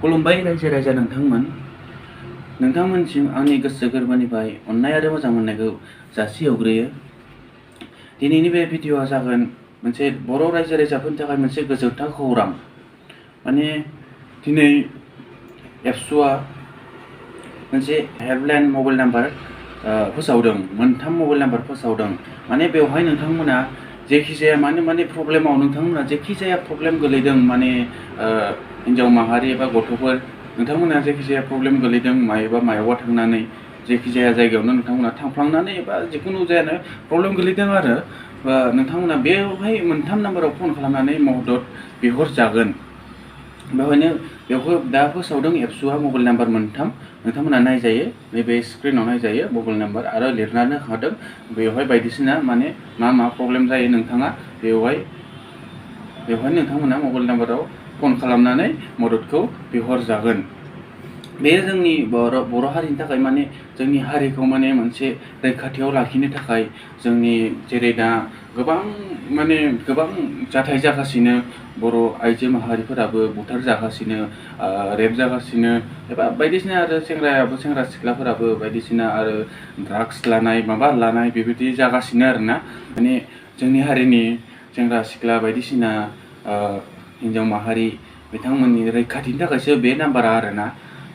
खुलुमबाय रायजो-राजा नोंथांमोनसिम आंनि गोसो गोरबोनिफ्राय अननाय आरो मोजां मोननायखौ जासिहरग्रोयो। दिनैनि बे भिडिअआ जागोन मोनसे बर' रायजो-राजाफोरनि थाखाय मोनसे गोजोनथाव खौरां। माने दिनै एबसुआ मोनसे हेल्पलाइन मबाइल नाम्बार फोसावदों, मोनथाम मबाइल नाम्बार फोसावदों। माने बेवहाय नोंथांमोना जेखिजाया माने प्रब्लेमाव नोंथांमोना जेखिजाया प्रब्लेम गोलैदों, माने हिन्जाव माहारि एबा गथ'फोर नोंथांमोना जेखिजाया प्रब्लेम गोलैदों मायावबा थांनानै जेखिजाया जायगायावनो नोंथांमोना थांफ्लांनानै एबा जिखुनु जायानो प्रब्लेम गोलैदों आरो नोंथांमोना बेवहाय मोनथाम नाम्बाराव फन खालामनानै मदद बिहरजागोन। बेवहाय दा फोसावदों एबसुआ मबाइल नाम्बार मोनथाम, नोंथांमोना नायजायो, नैबे स्क्रिनाव नायजायो मबाइल नाम्बार आरो लिरनानै होखादों बेवहाय बायदिसिना माने मा प्रब्लेम जायो नोंथाङा बेवहाय नोंथांमोना मबाइल नाम्बाराव फन खालामनानै मददखौ बिहरजागोन। बे जोंनि बर' हारिनि थाखाय माने जोंनि हारिखौ माने मोनसे रैखाथियाव लाखिनो थाखाय जोंनि जेरै दा गोबां जाथाय जागासिनो, बर' आइजो माहारिफोराबो बुथार जागासिनो, रेप जागासिनो एबा बायदिसिना आरो सेंग्रा सिख्लाफोराबो बायदिसिना आरो ड्राग्स लानाय लानाय बेबायदि जागासिनो आरोना। माने जोंनि हारिनि सेंग्रा सिख्ला बायदिसिना हिन्जाव माहारि बिथांमोननि रैखाथिनि थाखायसो बे नाम्बारा आरोना।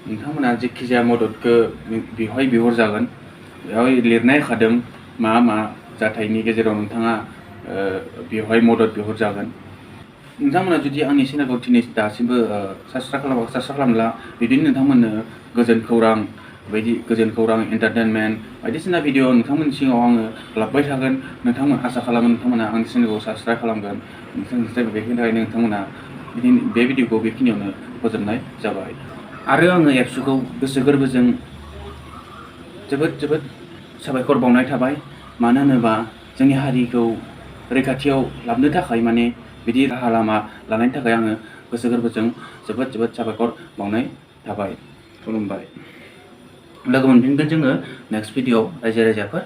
नोंथांमोना जेखिजाया मददखौ बेवहाय बिहरजागोन। बेवहाय लिरनाय होखादों मा जाथायनि गेजेराव नोंथाङा बेवहाय मदद बिहरजागोन। नोंथांमोना जुदि आंनि चेनेलखौ दासिमबो साबसक्राइब खालामला, बिदिनो नोंथांमोननो गोजोन खौरां एन्टारटेनमेन्ट बायदिसिना भिडिअ नोंथांमोननि सिगाङाव आङो लाबोबाय थागोन। आसा खालामो नोंथांमोना आंनि चेनेलखौ साबसक्राइब खालामगोन। बेनि थाखायनो नोंथांमोना बे भिडिअखौ बेखिनियावनो फोजोबनाय जाबाय। आरो आङो एबसुखौ गोसो गोरबोजों जोबोद साबायखर बावनाय थाबाय। मानो होनोबा जोंनि हारिखौ रैखाथियाव लाबोनो थाखाय माने बिदि राहा लामा लानायनि थाखाय आङो गोसो गोरबोजों जोबोद साबायखर बावनाय थाबाय। खुलुमबाय। लोगो मोनफिनगोन जोङो नेक्स्ट भिडिअ रायजो राजाफोर।